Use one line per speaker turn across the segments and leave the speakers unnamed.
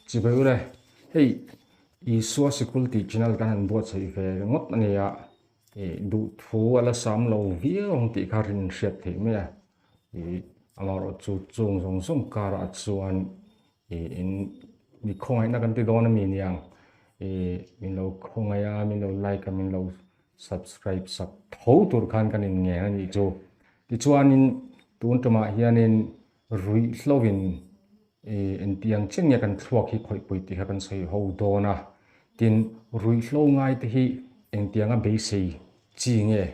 Chibai ule, hei Isua sikul tih channel kan han buatsaih ve ringawt a nia, ih duhthu a la sam lo viau ang tih kha rin hriat theih mai a, ih amaherawhchu chung zawng zawng karah chuan ih in mi khawngaihna kan ti dawn a mi niang, ih min lo khawngaih a, min lo like a, min lo subscribe sak tho tur khan kan inngen a nih chu. Tichuanin tun tumah hianin Ruihhloin engtiang chiah nge kan thluak hi khawihpui tih kha kan sawi ho dawn a, tin ruihhlo ngaite hi engtianga beisei chi nge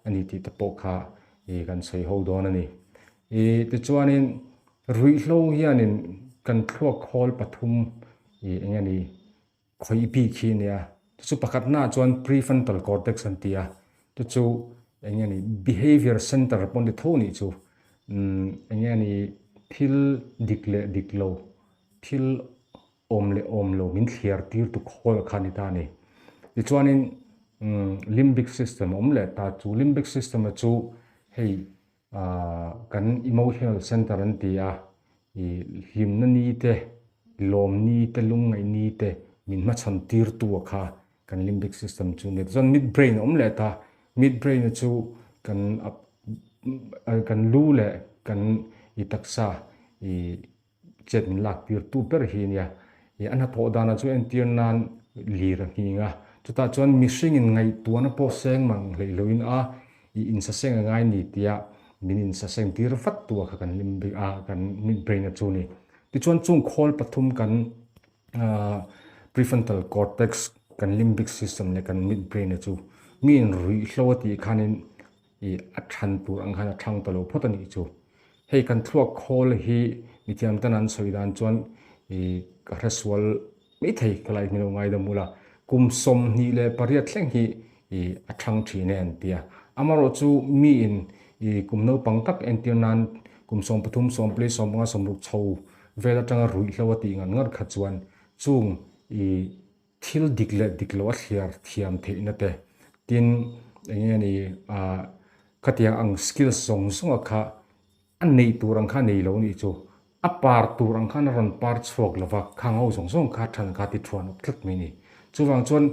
a ni tih te pawh kha kan sawi ho dawn a ni. Tichuanin ruihhlo hianin kan thluak khawl pathum eng nge ni Khawih bik hi a nia. Chu chu pakhatnaah chuan prefrontal cortex an ti a, chu chu eng nge ni behavior center pawh an ti tho nih chu. Umm eng nge ni thil dik leh dik lo, thil awm leh awm lo min thliar tir tu khawl kha a ni ta a ni. Tichuanin umm limbic system a awm leh ta, chu limbic system a chu hei Ahh kan emotional center an ti a, ih hlimna ni te, lawm ni te, lungngaih ni te min hmachhawn tir tu a kha kan limbic system chu a ni. Tichuan mid brain a awm leh ta, mid brain a chu kan kan lu leh kan ih taksa ih Chet min lak tir tu ber hi nia. Ih a hnathawh danah chu entir nan lir a nghing a, chutah chuan mihringin ngaihtuahna pawh seng mang hleih loin a ih insaseng a ngai ni tia min insaseng tir vat tu a kha kan lim bik a, kan mid brain a chu ni. Tichuan chung khawl pathum kan ah prefrontal cortex, kan limbic system leh kan mid brain a chu mi inruihhlo a tih khanin ih a than tur ang khan a thang ta lo phawt a nih chu. Hei kan thluak khawl hi mithiam ten an sawi dan chuan ih ka hre sual mai thei ka lai hmilo ngai dam ula kum 28 thleng hi ih a thang thin e an ti a. Amaherawh chu miin ih kum naupang tak entir nan kum 13, 14, 15, 16 chho vel atanga ruihhlo a tih ngat ngat kha chuan chung ih Thil dik leh dik lo a thliar thiam theihna te, tin eng nge ni ah khatiang ang skills zawng zawng a kha a neih tur ang kha a nei lo nih chu a par tur ang khan a rawn par chhuak lo va, khang ho zawng zawng kha than kha ti thuan awp tlat mai a ni. Chuvang chuan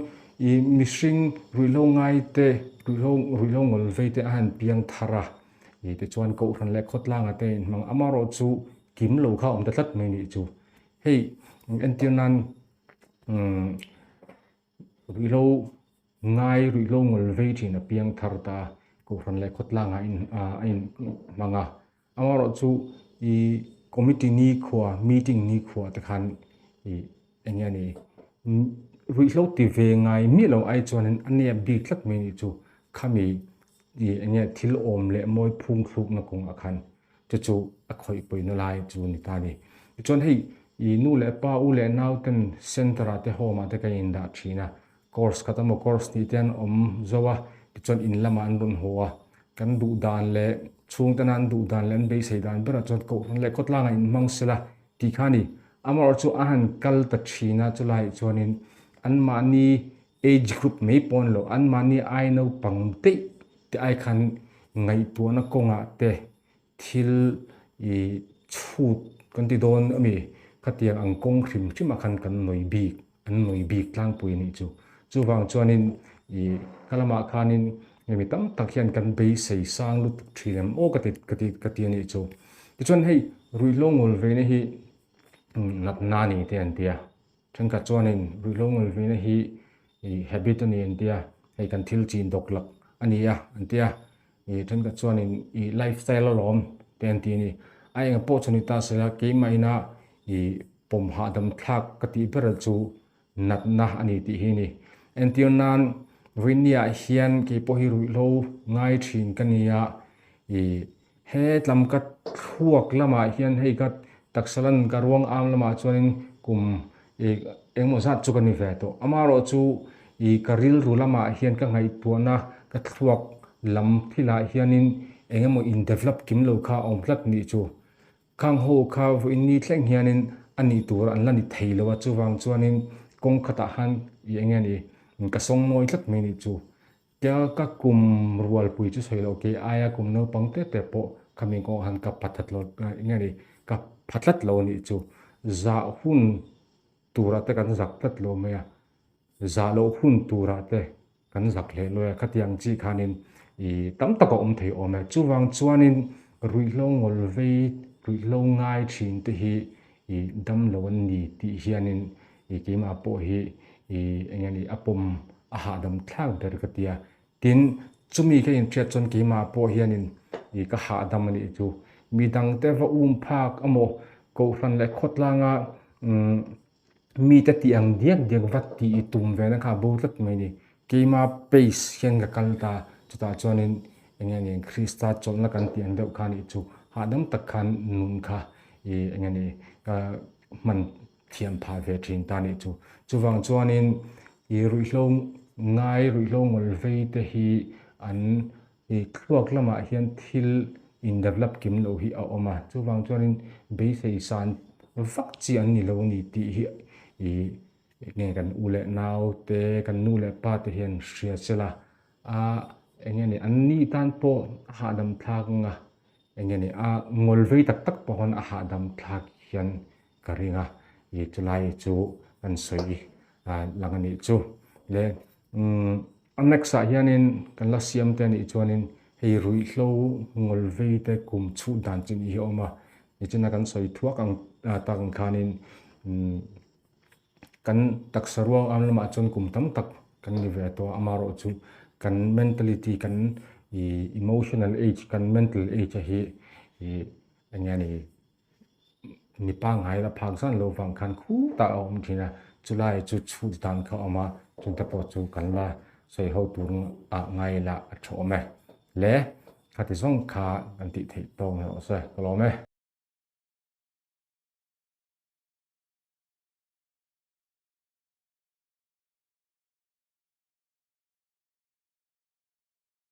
ih mihring ruihhlo ngai te, ruihhlo ruihhlo ngawl vei te a han piang thar a, ih tichuan kohhran leh khawtlangah te a inhmang amaherawh chu kim lo kha a awm ta tlat mai nih chu. Hei entir nan Ruihhlo ngai ruihhlo ngawl vei thin a piang thar ta a, Kohhran leh khawtlang ah a in hmang a. Amaherawh chu ih committee nikhua meeting nikhua te khan ih eng nge ni ruihhlo ti ve ngai miah lo ai chuanin a nep bik tlat mai nih chu khami ih eng nge thil awm leh mawi phung thlukna kawngah khan Chu chu a khawih pawina lai chu a ni ta a ni. Tichuan hei i nu leh pa, u leh nau ten center ah te home ah te kan indah thin a, course khat emaw course hnih te an awm zo a, tichuan in lamah an rawn haw a, kan duh dan leh chhungtena an duh dan leh an beisei dan berah chuan kohhran leh khawtlangah inhmang sela tih kha a ni. Amaherawhchu chu a han kal ta thin a, chulaiah chuanin anmahni age group mai pawh an lo, anmahni ai naupang daih te ai khan ngaihtuahna kawngah te thil ih chhut kan ti dawn a mi khatiang ang kawng hrim hrim ah khan kan nawi bik an nawi bik tlangpui a nih chu. Chuvang chuanin ih ka lamah khanin mi tam tak hian kan beisei sang lutuk thin em aw ka ti ka ti ka ti a nih chu. Tichuan hei ruihhlo ngawl veina hi natna a ni te an ti a. Thenkhat chuanin ruihhlo ngawlvina hi ih habit a ni an ti a, hei kan thil chin dawk lak a ni a an ti a, ih thenkhat chuanin ih lifestyle alawm te an ti a ni. A eng pawh chu ni ta se la keimah ina ih pawm hahdam thlak ka tih ber chu natna a ni tih hi a ni. Entir nan vawinia hian keipawh hi ruihhlo ngai thin ka ni a, ih He tlam ka thluak lamah hian hei ka taksa lan ka ruang am lamah chuanin kum ih engemaw zat chu ka ni ve tawh. Amaherawhchu ih ka rilru lamah hian ka ngaihtuahna ka thluak lam thilah hianin engemaw in develop kim lo kha a awm tlat nih chu. Khang ho kha vawiin ni thleng hianin a nih tur an la ni thei lo a, chuvang chuanin kawng khatah khan ih enge ni ka sawngnawi tlat mai nih chu. Tia ka kum rualpui chu sawi loh kei aia kum naupang te te pawh khami kawngah khan ka pha that lo eng nge ni ka pha tlat lo a nih chu zah hun turah te kan zak tlat lo mai a, zah loh hun turah te kan zak hle lawi a, khatiang chi khanin ih tam tak a awm thei awm e. Chuvang chuanin ruihhlo ngawl vei, ruihhlo ngai thin te hi ih dam lo an ni tih hianin ih keimah pawh hi ih eng nge ni a pawm a hahdam thlak ber ka ti a. Tin, chumi ka inhriat chuan keimah pawh hianin ih ka hahdam a nih chu. Midangte va um phak amaw Kohhran leh khawtlanga umm mite tih ang diak diak va tih i tum ve na kha a bo tlat mai a ni. Keima pace hian ka kal ta, chutah chuanin eng nge ni Krista chawlhna kan tih ang deuh kha nih chu hahdam tak khan nun kha ih eng nge ni ka hman thiam phah ve thin ta nih chu. Chuvang chuanin ih ruihhlo ngai ruihhlo ngawl vei te hi an I thluak lamah hian thil in develop kim loh hi a awm a, chuvang chuanin beisei san vak chi an ni lo a ni tih hi i nge kan u leh nau te, kan nu leh pa te hian hria se la, a eng nge ni an ni tan pawh a hahdam thlak ang a, eng nge ni a ngawl vei tak tak pawh khan a hahdam thlak hian ka ring a, i chulai chu kan sawi lang a nih chu le. Umm a next ah hianin kan la siam te anih chuanin hei ruihhlo ngawl vei te kum chhuh dan chi nih hi a awm a, nichina kan sawi thuak ang tak ang khanin umm kan taksa ruang am lamah chuan kum tam tak kan ni ve tawh a, amaherawh chu kan mentality kan ih emotional age kan mental age a hi ih eng nge ni. Mi pangngai la phak zan lo vang khan khutah a awm thin a, chulai chu chhut dan kha a awm a, chungte pawh chu kan la sawi ho tur ah ngai la a tha awm e. Le, khati zawng kha kan tih theih tawng erawh se ka lawm e.